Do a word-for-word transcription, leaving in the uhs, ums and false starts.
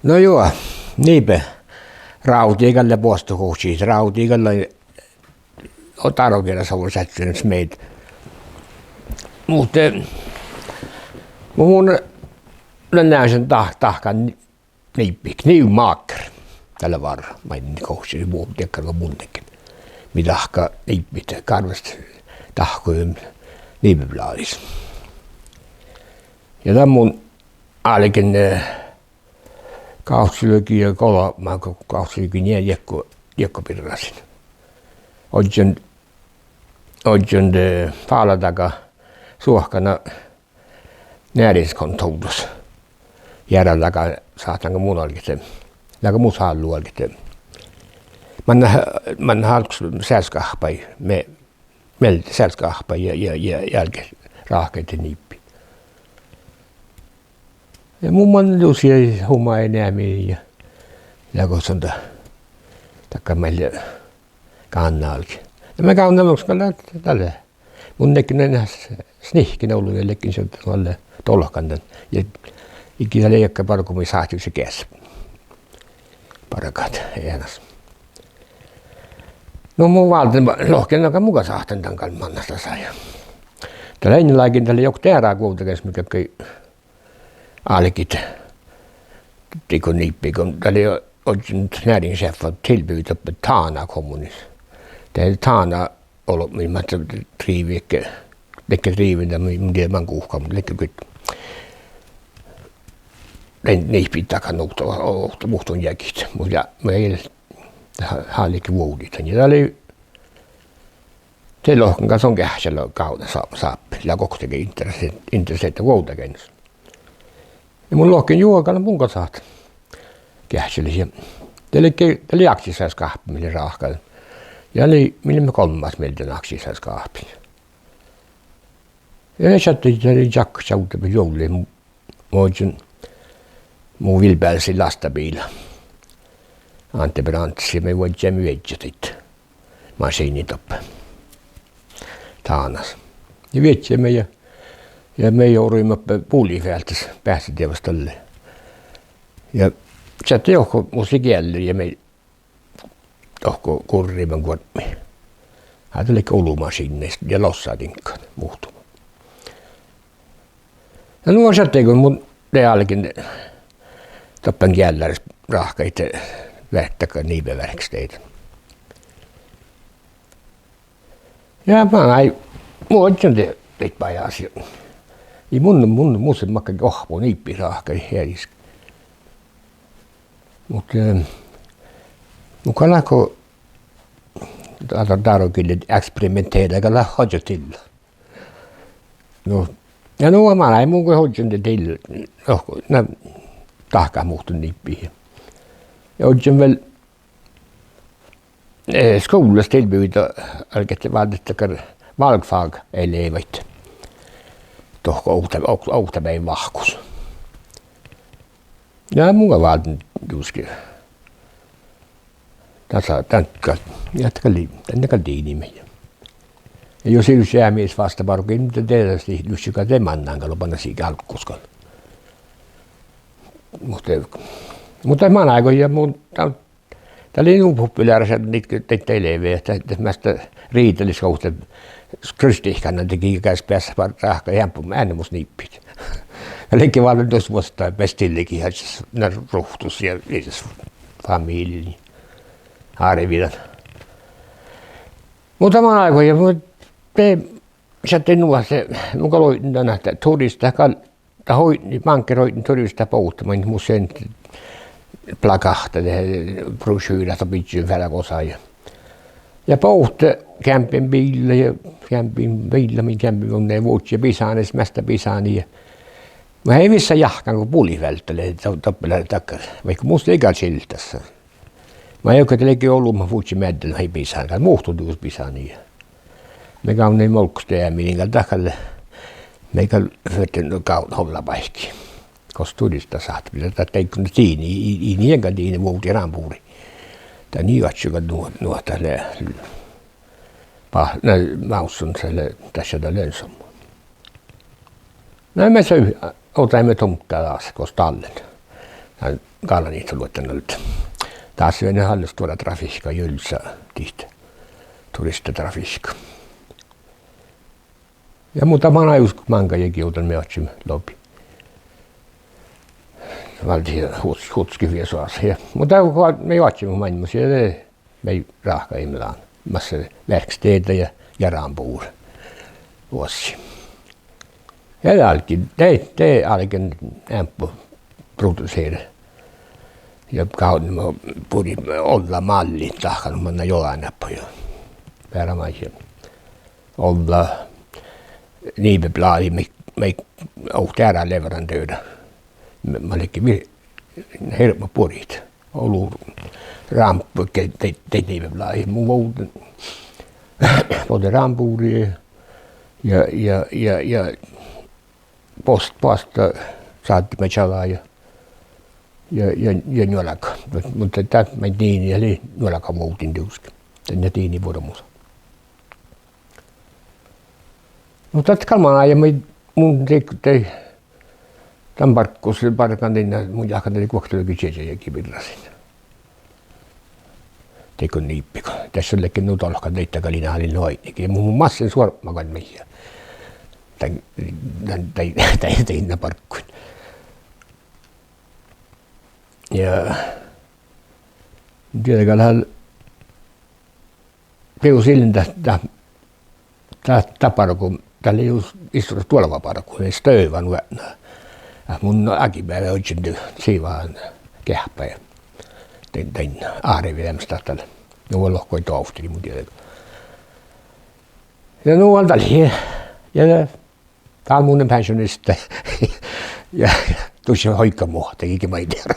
No juo, Niipe rávdii gal lea boastogohčodit, rávdii gal lea, o, dárogielas ovdal šattai smiehit. Muhto, eh, mu-, mun lean našan dá-, dahkan Niipi, knivmaker. Dat lea várra, maid gohčodit mu-, diekkár go mun dahken. Mii dahká niippet, gárvvas dahkui niibebladis. Ja dan mun álgen, eh, gávccilogi ja golbma, gávccilogi nie-, diekko-, diekkobirrasiin. Ožžon, ožžon, eh, fáladága suohkana næringskontoret. Jearaldága sáhttán go mun álgen, dága mu sállu álgen. Manná, manná álggos selskahppaid, me-, mielde selskahppaid ja, ja, ja álgen ráhkadit Niipi. Ja mun man dušše humai neami ja, ja gos son dat, dakkár mielde gánná álgen. Ja mii gávdname muhtin gal dat, dat lea. Mun ledjen s-, snihken olu ja ledjen šaddan dalle dolhkan dan. Ja iige dat lei dakkár bargu mii sáhtii geas bargat eanas. No mun válden ba-, lohken, no gal mun gal sáhtán dan gal mannan dasa ja. Dat lei eanáláigin, dat lei okta eará Guovdageainnus mii galggai álgit dego Niipi go dat lei ožžon næringssjeffa tilbiđi doppe Tana kommunis. De Tana olbmui mat driive, ledje driiven dan, mun dieđán man guhká, muhto ledje goit dan Niipi dakkár nuht-, o-, o-, muhtun jagit. Muhto ja, mun gal, ha-, háliidii vuovdit dan. Ja dat lei, de lohken gal son geahččala gávdna sá-, sáppi, lea oktage interese-, interessehtá Guovdageainnus. Ja mun lohken juo gal mun gal sáhtán geahččalit ja. Dat lei, dat lei aktieselskáhpa mii lea ráhkadan. Ja lei, mii leimmet golmmas mielde dan aktieselskáhpis. Ja de šattai, dat lei čakka čavdda juovllaid, mu-, mu ožžon, mu vilbeaddasii lastabiila Ánte Brandts ja mii vuodjit, mii viežžat daid mašiinnii doppe Tánas. Ja viežžaimet ja, ja mii oruimet doppe Bulifealttas beassádeavas dalle. Ja šattai dohko mus lei gealle ja mii dohko gurriimet guorpmi. Ahte ledje olu mašiidnii ja lossadiŋggat muhtuma. Ja nu šattai go mun de álgen doppe geallaris ráhkadit, eh, verkta-, Niipe verkstedet. Ja manai, mun ožžon de-, daid bajás ja, ii mun, mun, mus lei makkárge oahppo Niipi ráhkadit ealis. Muhto, eh, mun gal áhkku dá-, dárogillii eksperimentera gal oažžut dilla. No, ja nu manai mun go ožžon de dil-, no, na, dahkát muhtun Niipi. Ja ožžon vel, eh, skuvllas tilbiđi, álgit váldet dakkár valgfagelevaid dohko okta-, ok-, oktabeaivvi vahkus. Ja mun gal válden dieđusge dasa, dan gal, ja dat gal lei, dan gal diŋiimet. Ja jus ii lean mis vásta bargui, de, de, de, dieđusge gal de mannan gal oba sii álggus gal. Muhto, muhto manai go ja mun, dat, dat lei nu populeara šaddá daid, daid elevaid ahte, ahte measta riidalis go de kristihkana dego gal beassá ráhkadit eambbo eanemus Niipi. Ja ledje váldán dus vuostá bestillejit ja na ruovttus ja viisas familiija árvi dan. Muhto manai go ja mun de šattai nu ahte mun gal oidnen dan ahte turistat gal, dat oidnen, máŋgga oidnen turistat bohtet maid mus lei plagáhtta, de brošyra, dat bidjen feađa gosa ja. Ja bohte campingbiilla ja campingbiilla, min campingvogna ja vuodjit bisánis, measta bisáni ja. Mun ii vissa jahkán go Bulifealtta lei, do-, doppe lea dakkár, vaikko mus lei gal čilddasa. Mun ii go de ledje olu, mun vuodjin meaddel, ii bisán, gal muhtun dieđus bisáni ja. Mii gávdnaimet molggus de eamiin gal dat gal, mii gal fertet nu gávdnat ollabáiki. Gos turistat sáhttet, dat dego diŋga, ii, ii nie gal diŋga vuovdit rámbuvrii. Dat nie oaččui gal nu, nu ahte dat lea ba-, na, mávssonsa lea dašše dat lönsamma. Na, mii sa-, ovdaimet tomtta das gos dállen. Dán gálanit luotta nalde. Dás lea vel hui stuorra trafihka ja ylsá dihte turistatrafihka. Ja muhto manai mus máŋga jagi ovdal mii oaččuimet lobi. Válddit ja hut-, hutskit viesu oassi. Ja, muhto dat mii oaččuimet máilmmis ja de mii ráhkaimet dan masse verksteder ja, ja rámbuvre oassi. Ja de álgen, de, de álgen eambbo produsere. Ja gávdneme buriid ođđa mállit dahkat manná jođáneppo ja beare maid ja ođđa nivebláđiid maid, maid ovtti eará leavránduvra. Mat ledje vel hirbmat buriid. Olu rámp-, ge-, daid, daid nivebláđiid. Mun vovden, vovden rámbuvrii ja, ja, ja, ja bos-, boastá sáhti maid čađa ja, ja, ja, ja njuolga. Muhto dat maid dini lei njuolgavovdin dieđusge. Dan ja dini vuorrá mus. Nu dat gal manai ja maid mun dieid, dieid dan barggus, bargan dainna, mun jáhkán dat lei guoktelogi čieža jagi birrasin. Dego niibbigo. Dás ledje nu doalkka daidda gal in han lei nu aidnige. Ja mun, mun massen suorpmagan maid ja dan, dan, daid, daid, dainna bargguin. Ja mun dieđe gal, dieđus ii lean dat, dat, dat, dat bargu, dat lei jus-, issoras duolvabargu, de støvvan vuotnán. Ah, mun áibbas ožžon du-, sivahan geahppa ja dain, dain árviemis dat dal. Nu lohká doavttir, mun dieđe. Ja nu dal, ja, ja dál mun lean pensjonista. Ja dušše hoiga muohta, iige maid eará.